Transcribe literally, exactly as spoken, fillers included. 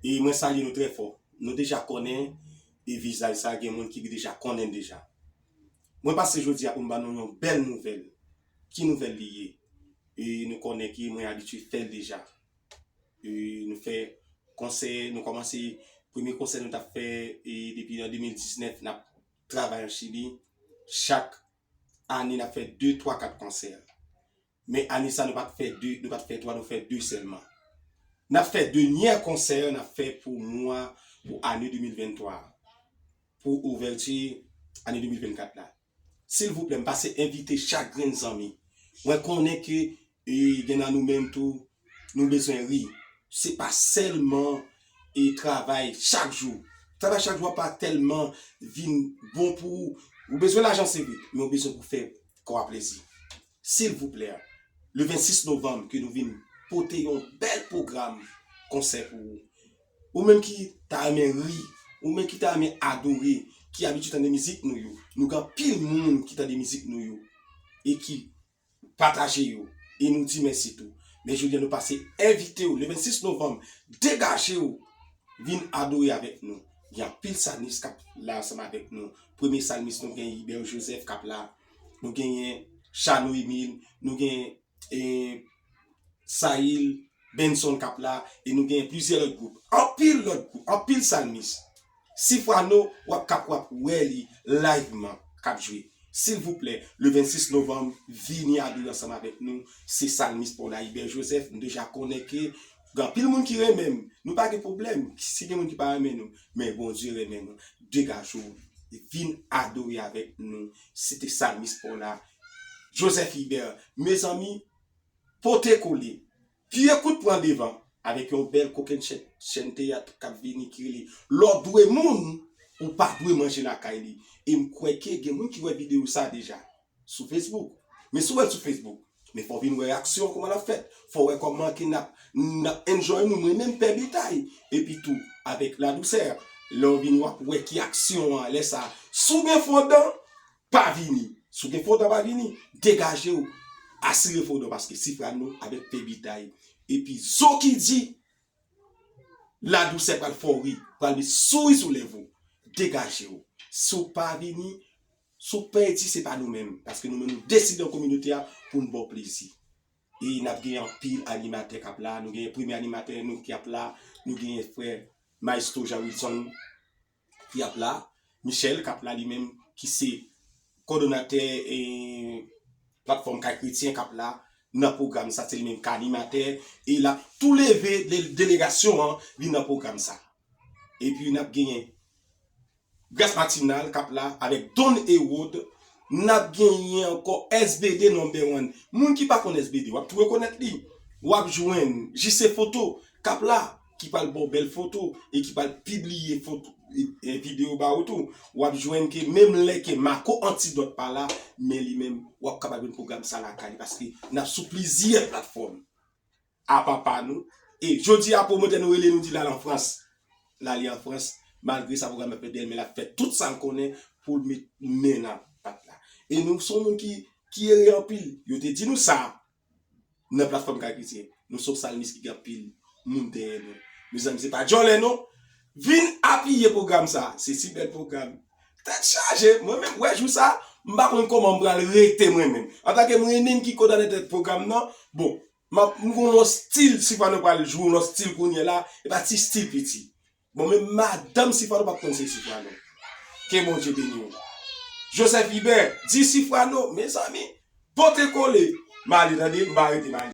E mwen salye nou trè fò. Nou deja konnen, e vizaj sa gen moun ki deja konnen deja. Mwen pase jodi a pou m ba nou yon bèl nouvèl. Ki nouvèl li ye? E nou konnen ke mwen abitye fè l deja. E nou fè konsè, nou kòmanse, premye konsè nou t ap fè, e depi an de mil diznèf, n ap travay an Chili. Chak ane, n ap fè de, twa, kat konsè. Men ane sa, nou pa t fè de, nou pa t fè twa, nou fè de sèlman. N ap fè denyè konsè n ap fè pou mwa, pou ane de mil venntwa, pou ouvèti ane de mil vennkat la. Silvouplè, m pase envite chak grenn zanmi. Mwen konnen ke, e, gen nan nou menm tou, nou bezwen ri. Se pa sèlman, e, travay chak jou. Travay chak jou a pa tèlman vin bon pou ou. Ou bezwen lajan, se vre, men ou bezwen pou fè kò a plezi. Silvouplè, le vennsis novanm, ke nou vin pote yon bèl pwogram konsè pou ou. Ou menm ki ta renmen ri, ou menm ki ta renmen adore, ki abitye tande mizik nou yo. Nou gen anpil moun ki tande mizik nou yo e ki pataje yo. E nou di mèsi tou. Men jodi a nou pase envite w, le vennsis novanm, degaje w, vin adore avèk nou. Gen anpil salmis k ap la ansanm avèk nou. Premye salmis, nou gen Ibert Joseph k ap la. Nou genyen Chano Emile, nou gen, e, Saïl Benson k ap la, e nou gen plizyè lòt gwoup. Anpil lòt gwoup, anpil salmis. Sifwano, w ap kap, w ap wè li liveman k ap jwe. Silvouplè, le vennsis novanm, vini adore ansanm avèk nou. Se salmis pa w la, Ibert Joseph, m deja konnen ke gen anpil moun ki renmen m. Nou pa gen pwoblèm si gen moun ki pa renmen nou. Men Bondye renmen nou. Degaje w, vin adore avèk nou. Se te salmis pa w la, Joseph Ibert. Mezanmi, pote kole, piye kout pran devan, avèk yon bèl kokenn chèn, chèn teyat k ap vini ki rele Lè w dwe moun, ou pa dwe manje lakay li. E m kwè ke gen moun ki wè videyo sa deja sou Facebook. Men si w wè l sou Facebook, men fò w vin wè aksyon an kòman l ap fèt. Fò w wè kòman ke n ap, n ap enjoy nou, mwen menm Pè Bitay. Epi tou, avèk ladousè, lè w vini w ap wè ki aksyon an, lè sa, si w gen fon dan, pa vini. Si w gen fon dan, pa vini. Degaje w. Asire fon dan paske Sifwano avèk Pè Bitay. Epi zo ki di, ladousè pral fè w ri, pral met souri sou lèv ou. Degaje w. Si w pa vini, si w pèdi, se pa nou menm. Paske nou menm nou deside an kominote a pou n ba w plezi. E n ap gen anpil animatè k ap la. Nou gen premye animatè nou ki ap la. Nou gen frè Maestro Jean Wilson ki ap la, Michel k ap la li menm, ki se kòdonatè, e, platfòm Kay Kretyen k ap la nan pwogram sa, se li menm k animatè, e l ap tou leve de-, delegasyon an vin nan pwogram sa. Epi n ap genyen Gras Matinal k ap la avèk Don Herod, n ap genyen ankò S B D number one. Moun ki pa konn S B D, w ap tou rekonèt li. W ap jwenn J C Foto k ap la, ki pral ba w bèl foto e ki pral pibliye foto, e, e, videyo ba ou tou. W ap jwenn ke menm lè ke Marco Antidot pa la, men li menm, w ap kapab jwenn pwogram sa lakay li, paske n ap sou plizyè platfòm apa pa nou. E jodi a, pwomotè nou rele nou di l al an Frans. L ale an Frans, malgre sa pwogram nan fè dèyè l, men l ap fè tout sa l konnen pou l met men nan pat la. E nou se yon moun ki, ki ere anpil. Yo te di nou sa nan platfòm Kay Kretyen. Nou se yon salmis ki gen anpil moun dèyè nou. Mezanmi, se pa djòlè non. Vin apiye pwogram sa. Se si bèl pwogram. Tèt chaje. Mwen menm, wè jou sa, m pa konn kòman m pral rete mwen menm. Antanke mwen menm ki kòdonatè pwogram nan, bon, m ap, m gon yon stil, Sifwano pral jwe yon stil kounye a la, e pa ti stil piti. Bon, men madanm Sifwano p ap konn se Sifwano. Ke Bondye beni w. Joseph Ibè, di Sifwano, mezanmi, pote kole. M ale tande, m pa rete, m ale.